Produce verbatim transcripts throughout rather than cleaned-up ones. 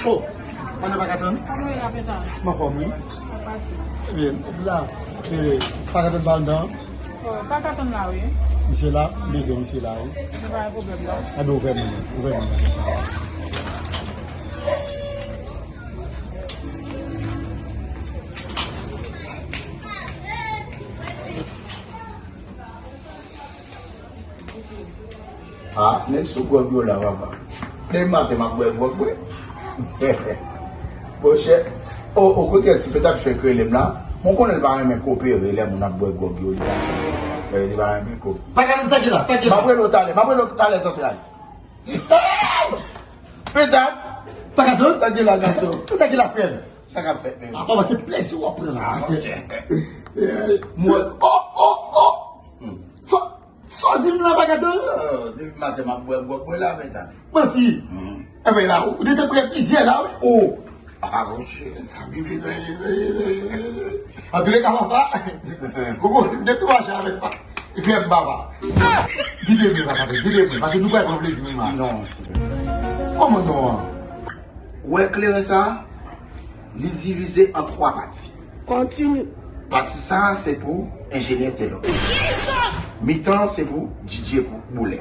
Oh, pandan pa ka tann? Wi, la petan. M anfòm, wi. Sa pase? Ebyen, epi la, e, pa ka tann pa anndan? Oh, pa ka tann la, wi. Misye la, m bezwen misye la, wi. Li pa gen pwoblèm, non? Anben, ouvè mwen, ouvè mwen. Ah, nèg sou gwòg yo la, papa. Depi maten, m ap bwè gwòg, bwè. Monchè, o, o kontrè, ti petat fèk rele m la. Mwen konnen l pa renmen kopere lè moun ap bwè gwòg yo, li pa, eh, li pa renmen ko. Pa gade sa ki la, sa ki la. M ap rele w talè, m ap rele w talè, zantray. Petat! Pa gade sa ki la, gason. Sa ki la, frè m. Sa k ap fèt menm? Ah, papa, se plezi w ap pran la. Mwen, oh, oh, oh! Sa, sa w di m la, pa gade? Oh, depi maten m ap bwè gwòg mwen la, men tande. Manti. Enben la, ou te tankou plizyè la, wi. Oh! Ah, monchè, sa, mezanmi, mezanmi, mezanmi, mezanmi. Antouleka, papa, koko, m te tou mache avèk pa. Epi m, papa. Kite mwen, papa, kite mwen, paske nou pral pran plezi nou la. Non, se pa. Kòman non an? Ou wè kleren sa? Li divize an twa pati. Kontinye. Pati sa a se pou enjenyè Telò. Mitan an se pou D J pou Boulè.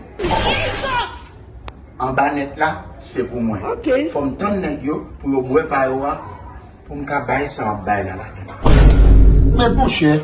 Anba nèt la, se pou mwen. Ok. Fò m tann nèg yo pou yo bwè pa yo a, pou m ka bay sa m ap bay la ladan. Men monchè.